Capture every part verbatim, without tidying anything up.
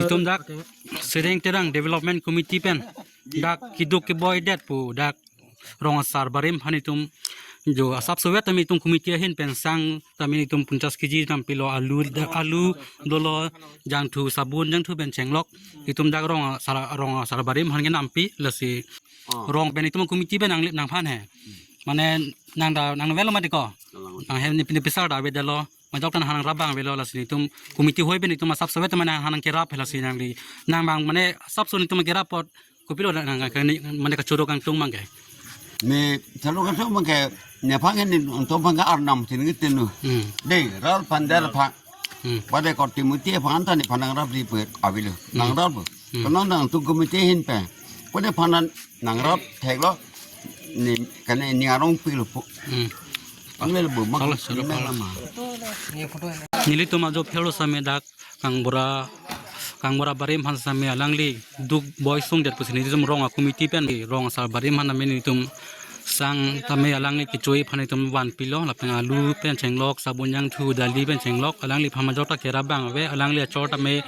Itum dak Serdeng Terang Development Committee pen dak keduk keboi det pu dak rong asar barim aphan itum jo asap sovet tame itum committee ahin pen sang tame itum punchas kg nampilo, alu, alu dolo, jangthu, sabun jangthu pen chenglok itum dak rong asar, rong asar barim aphan ke nampi lasi rong pen itum committee pen nanglip nangphan he. Mane nang da nang velo mati ko. Nang hem ni pini pisar da avedetlo. Majok tan hanang rap abang avelo lasi itum committee hoi pen itum asap sovet tame nang hanang kerap he lasi nangli. Nang abang mane asap so itum kerap apot kopilo nang ka ni mane kachoro kangtung abang ke. Ne choro kangtung abang ke nephan ke ni untuk abang ke arnam tin ngitin nu. Hmm. Dei, ral pandel pha. Hmm. Pada ko Timothy aphan ta nephan nangrap di pet avelo. Hmm. Nangrap. Hmm. Kono nangtum committee ahin pen. Kone aphan nangrap theklo. Ni kane ni arong pilo pu. Hmm. Angle bu mak Salah, salah, ni salah. Lama. Nelitum ajo phelo same dak Kangbura, Kangbura barim aphan same alangli duk boi sung det pusi nelitum rong a committee pen rong asar barim aphan tame nelitum sang tame alangli kechoi aphan itum vanpilo lapen alu pen chenglok, sabun jangthu, dali pen chenglok, alangliphan majok ta kerap abang ave, alangli achor tame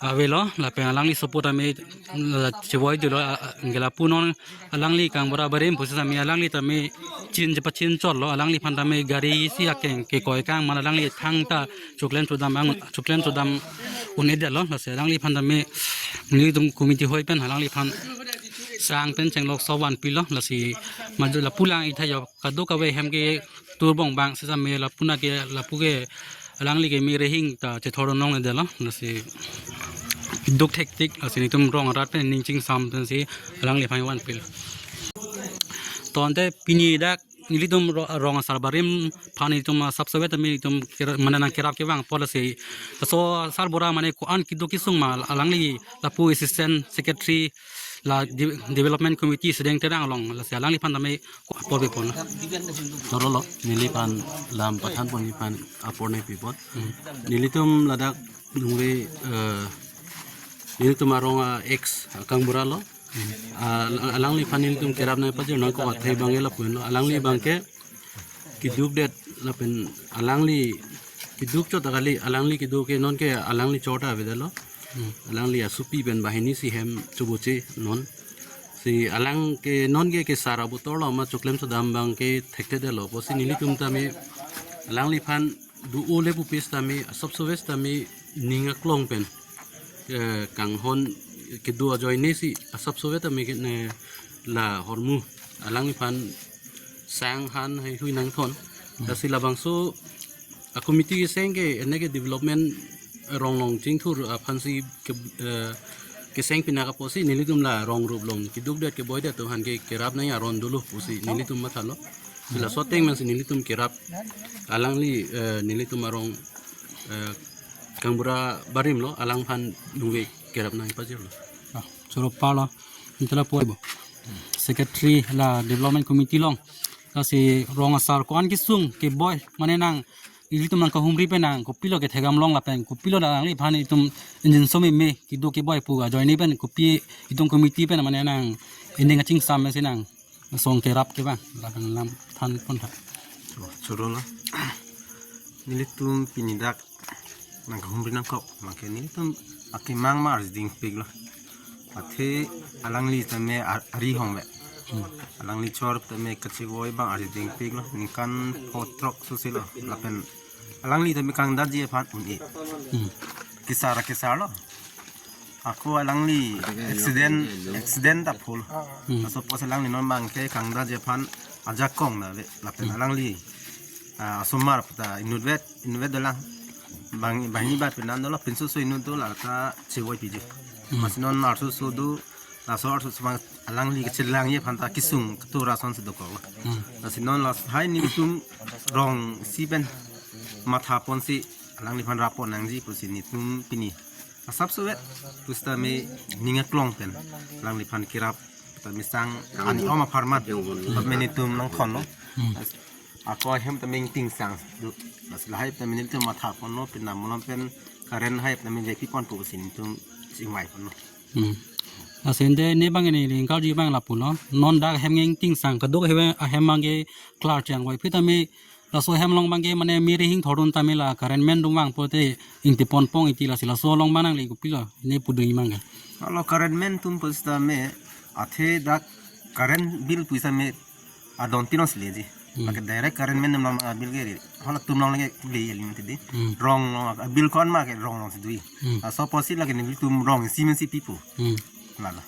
avelo lapen alangli support tame la chevoi dolo, a, a, anke lapu non alangli Kangbura barim pusi tame alangli tame chin chepa chin chotlo, alangliphan tame gari isi akeng kekoi kang mane alangli thangta choklem chodam ang, choklem chodam un-edetlo lasi alangliphan tame nelitum committee hoi pen alangliphan sang pen chenglok so vanpilo lasi maju lapu lang itha jo kadokave hem ketur bong abang sitame lapu na ke lapu ke alangli ke mi rehing ta chethor nong edetlo lasi duk thektik lasi nelitum rong arat pen ning chingsam pensi alangliphan vanpilo. Tonte pini dak nelitum ro-, rong asar barim aphan itum asap sovet tame itum kera-, mane nang kerap kevang apot lasi. Laso asar bura mane ko-an keduk kesung ma alangli lapu assistant secretary la de-, development committee Serdeng Terang along lasi alangliphan tame ko apor bepon. Chorolo, neliphan lam pathan pon neliphan apor ne pipon. Hmm. Nelitum ladak nungve, eh, nelitum arong a ex Kangbura lo. Hmm. Ah, alangliphan nelitum kerap nangpajir nangkok athe abang ke lapu henlo. Alangli abang ke keduk det lapen alangli keduk chot kali, alangli keduk ke non ke alangli chor ta avedetlo. Hmm. Alangli asopi pen banghini isi hem choboche non. Si alang ke non ke kesar abutor lo ma choklem chodam abang ke thekthedetlo pusi nelitum tame alangliphan do-o le pupe sitame asap sovet tame ning aklong pen, eh, kanghon kedo ajoine si asap sovet tame ke ne la hormu alangliphan sang han heihui nangthon. Hmm. Lasi labangso a committee keseng ke ene ke development rong along chingthur aphansi ke, eh, keseng pinak apotsi nelitum la rong rup along keduk det keboi det atum aphan ke kerap nang aron dolo pusi nelitum mathalo. Si laso ateng pensi nelitum kerap alangli, eh, nelitum arong, eh, Kangbura barim lo alangphan nungve kerap nangpajirlo. Ah, choro palo. Intela po bo. Secretary la development committee along. Lasi rong asar ko-an kesung keboi mane nang ilitum nang kahumri pen nang kopilo kethegam long lapen kopilo alangliphan itum injin some me keduk keboi pu ajoine pen kopi itum committee pen mane nang ining achingsam si nang song kerap kevang lapen lam than pon tha. Choro lo. Nelitum pini dak nang kahumri nangkok, mane nelitum akemang ma arjiding piklo. Athe alangli tame ar-, ari hong ve. Hmm. Alangli chor tame kachevoi abang arjiding piklo. Ningkan pho throk soselo. Lapen alangli tame kangdetji aphan un-e. Hmm. Kesar kesar lo. Ako alangli accident, accident ta phul. Hmm. Laso apotsi alangli non abang ke kangdetji aphan ajakong ta ave. Lapen, hmm, alangli, ah, asomar ta inutvet, inutvet dolang. Bang, banghini bat penan dolo, pinso so inut dolang ta chevoi piji. Hmm. Amatsi non arso so do, laso arso so abang alangli kachelangji aphan ta kesung ketur ason si dokok. Hmm. Amatsi non lasi hai nelitum rong isi pen matha ponsi alangliphan rap pon nangji pusi nelitum pini asap sovet pusitame ning aklong pen alangliphan kerap tame sang ani oma pharman tame nelitum nangthonlo. Hmm. Ako ahem tame ingting sang do. Lasi lahai tame nelitum matha ponlo, pina molom pen current hai tame jepi pon pusi nelitum chingvai ponlo. Hmm. Lasi ante ne abang ne ling karju abang lapulo. Non dak ahem ingting sang kadok ahem, ahem abang ke klar chang vai. Phi tame Laso hem along abangke mane miri hing thordun tame la current man atum vang pote ingti ponpong iti lasi laso along abang nangli kopilo ne pudun imang ke. Alo current man atum pusitame athe dak current bill pusitame adon tinos leji. Hmm. Lake direct current man atum abill ke ri. Halatum along lake le aling tidi. Hmm. Rong along abill ko-an ma ke rong along si dui. Hmm. Laso apotsi lake nelitum rong isi mensi pipo. Hmm. Lalo.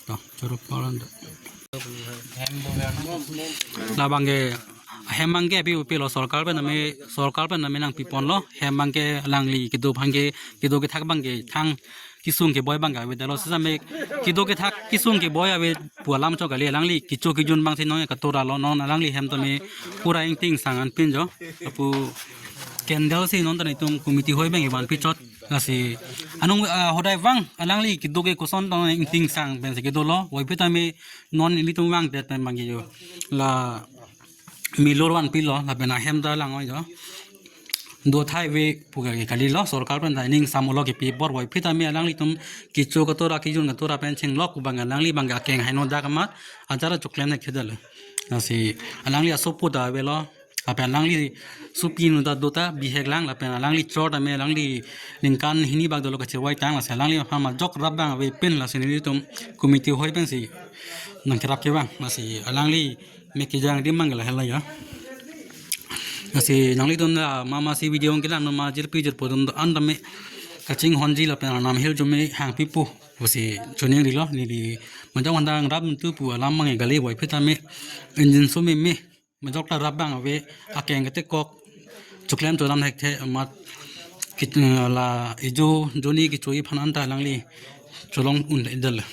To, choro palan do. Labangke hem abangke api upilo sorkar pen name, sorkar pen name nangpiponlo hem abangke alangli kedo abangke kedo kethak abangke thang kesung keboi abangke avedetlo sitame kedo kethak kesung keboi ave pu alam chot kali, alangli kecho kejun abangsi non katora lo, non alangli hem tame pura ingting sang an pinjo. Lapu candle si non ta nelitum committee hoi abangke vanpi chot. Lasi anung, ah, hodai vang alangli kedo ke koson tong ingting sang pensi kedolo, voiphit tame non nelitum vangdet pen abangke jo la milur vanpilo lapen ahem ta lang oi jo. Do thai ave pu ke kalilo, sorkar pen ta ning sam olo kepi bor, voiphit tame alanglitum kecho katora kejun katora pen chenglok abang alangli abangke akeng heno dak amat ajar choklem ne khedal. Lasi alangli asopo ta avelo. Lapen alangli supi nu ta do ta bihek lang, lapen alangli chor tame alangli ningkan hini bak dolo kachevoi tang, lasi alangli aphan majok rap abang avepin, lasi nelitum committee hoi pensi nangkerap kevang, lasi alangli mek kejang adim abang ke lahelo ya. Lasi nanglitum la mama si video kelang no ma jirpi jirpo atum do-an tame kachinghonji lapen arnam hirjume hangpipo pusi choningrilo, neli majok vandang rap tu pu alam abangke kali, voiphit tame engine so meme majok ta rap abang ave, akeng ketekok, choklem chodam thekthe amat kit-, la ijo joni kecho-i aphan anta alangli cholong un-edetlo.